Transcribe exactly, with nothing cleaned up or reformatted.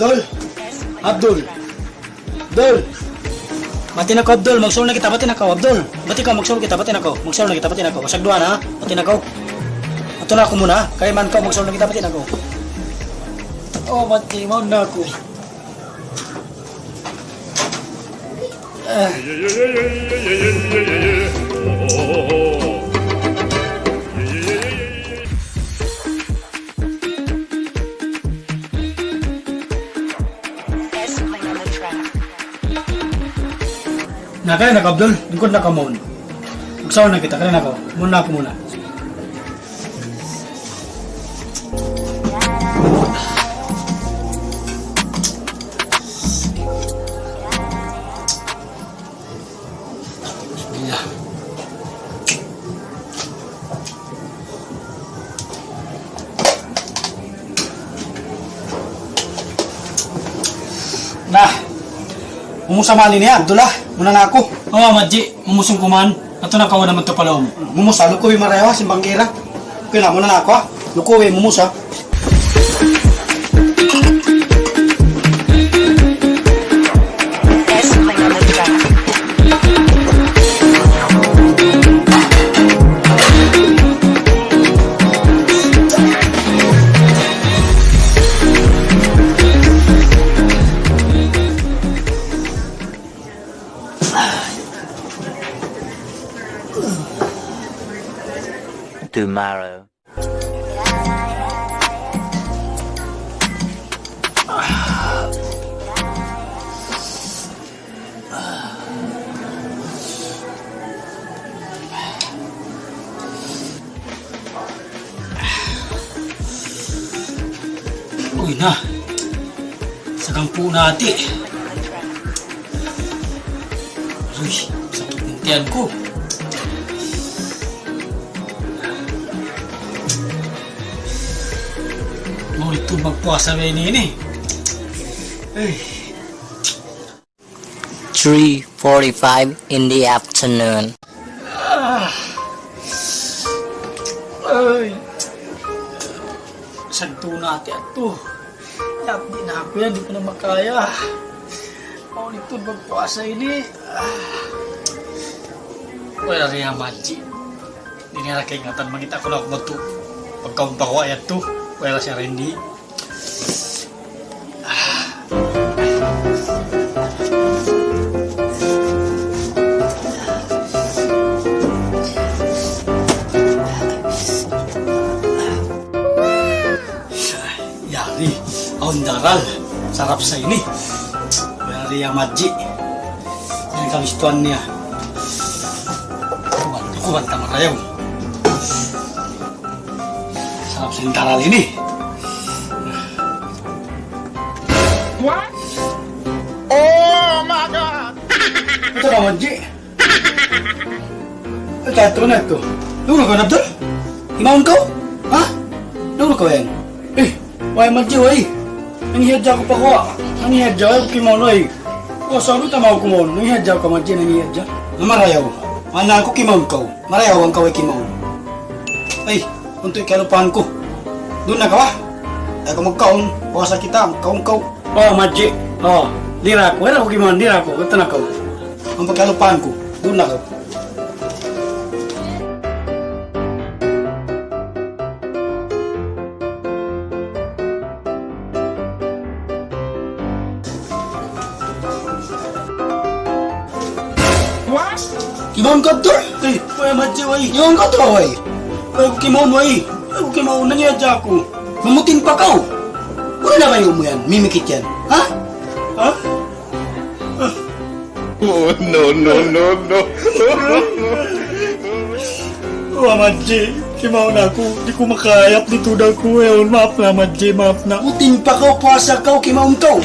Abdul! Abdul! Abdul! Bati' na kaw, Abdul. Magsahur na kita, bati' na kaw, Abdul. Bati' kaw, magsahur kita, bati' na kaw. Magsahur na kita, bati' na kaw. Asag duwa na, ha? Bati' na kaw. Atu na aku muna, ha? Kay man kaw, magsahur na kita, bati' na kaw. Oh, bati', mawn na aku. Na, kari na kaw, Abdul. Lingkud na kaw mawn. Magsahur na kita, kari na kaw. Mawn na aku muna. Bismillah. Na, mumusa man ini, Abdullah. Mawn na aku. Oh, Madji, mumusa ku man. Atu na kaw na madtu pa lawm. Mumusa, lukubi marayaw, simbang kira. Okay na, mawn na aku, ha. Lukubi, mumusa. Tomorrow. Uy na. Sagampu' na ati. Uy, sakit in tiyan ku. Mawn tuud magpuasa ba ini, ini? Ay. Three forty-five in the afternoon. Ah. Ay. Sagtu na ati atu. Yap, di' na aku yan, di' ku na makaya. Mawn tuud magpuasa ini. Ah. Wala' ra hi Madji. Di' niya ra kaingatan, mangita' aku na aku madtu. Pagkaun pa aku ayat tu, wala' ra siya rindi. Yari, awn daral. Sarap sa ini. Yari ya Madji. Yan kagustuhan niya. Kuwan, kuwan ta marayaw. Sarap sin daral ini. What? Oh my God! Ito ka, Madji. Ito, ito na ito. Naguru kaw na, Abdul? Kimaun kaw? Ha? Naguru kaw yan? Eh, way, Madji, way. Nangihadja aku pa kuwa. Nangihadja, way kimaun, way. Kuwa, sabi tama aku kimaun. Nangihadja aku, Madji, nangihadja. Na marayaw. Mana aku kimaun kaw? Marayaw bang kaw way kimaun. Ay, untu' kalupahan ku. Duun na kaw, ha? Ayaw kaw magkaun. Puasa kita, magkaun kaw. Oh, Madji. Oh, di' ra aku. Way ra aku kimaun, di' ra aku. Ito na kaw. Amu in kalupahan ku. Duun na kaw. Kimaun kaw, Abdul? Eh, way, Madji, way. Kimaun kaw, Abdul, way. Way, kimaun, way. Way, kimaun, nangihadja aku. Mamutin pa kaw. Wala' na ba yan? Mimikit yan. Ha? Ha? Oh, no, no, no, no. Oh, Madji, kimaun aku. Di' ku makaya, di' tuud aku. Yaun, maap na, Madji, maap na. Mutin pa kaw, puasa kaw, kimaun kaw.